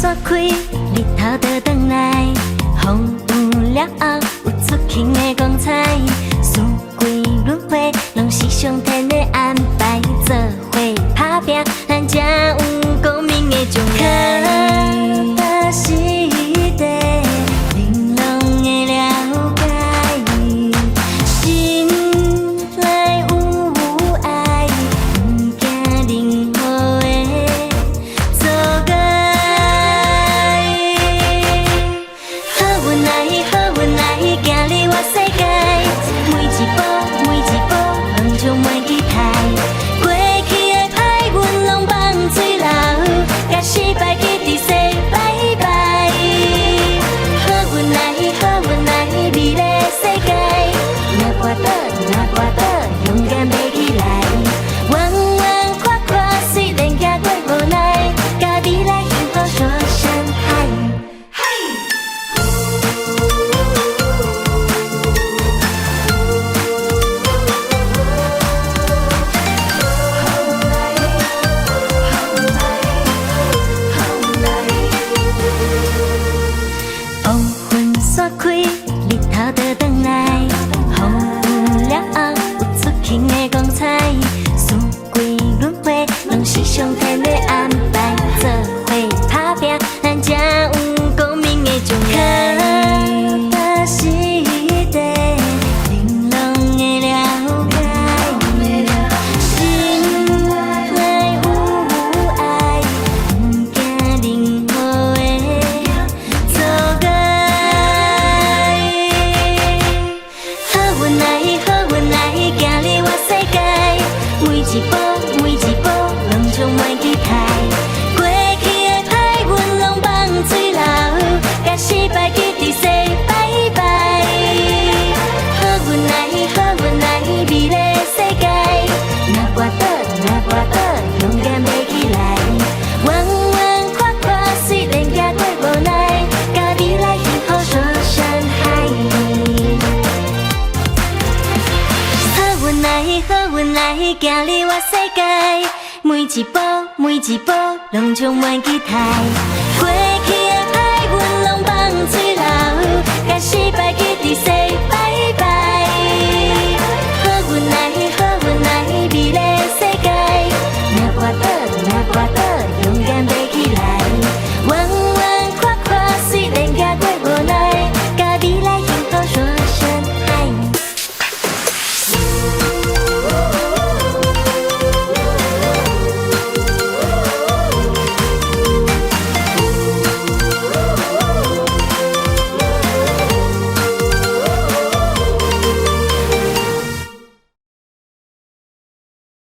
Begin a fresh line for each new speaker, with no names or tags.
散開，日頭就轉來，風雨了後有出輕的光彩，四季輪迴攏是上天的安排，做伙打拚，咱才有光明的將來。卡是地，恁攏會了解，心內有愛，毋驚任何的阻礙。好運來，好運來，行入我世界，每一步，每一步，攏充滿期待。過去的歹，阮攏放水流，共失敗記佇 say 拜拜。好運來，好運來，美麗世界，若跋倒，若跋倒，勇敢爬起來。彎彎闊闊，雖然行過無奈，共未來幸福說聲嗨。嘿。烏雲散開，日頭就轉來，風雨了後有出輕的光彩，四季輪迴攏是上天的安排，做伙打拚，咱才有光明的將來。卡是地，恁攏會了解，心內有愛，毋驚任何的阻礙。好運來，好運來，行入我世界，每一步，每一步，攏充滿期待。過去的歹，阮攏放水流，共失敗記佇 say 拜拜。好運來，好運來，美麗世界，若跋倒，若跋倒，勇敢爬起來。彎彎闊闊，雖然行過無奈，共未來幸福說聲嗨。好運來，好運來，行入我世界，每一步，每一步，攏充滿期待。過去的歹，阮攏放水流，共失敗記佇 say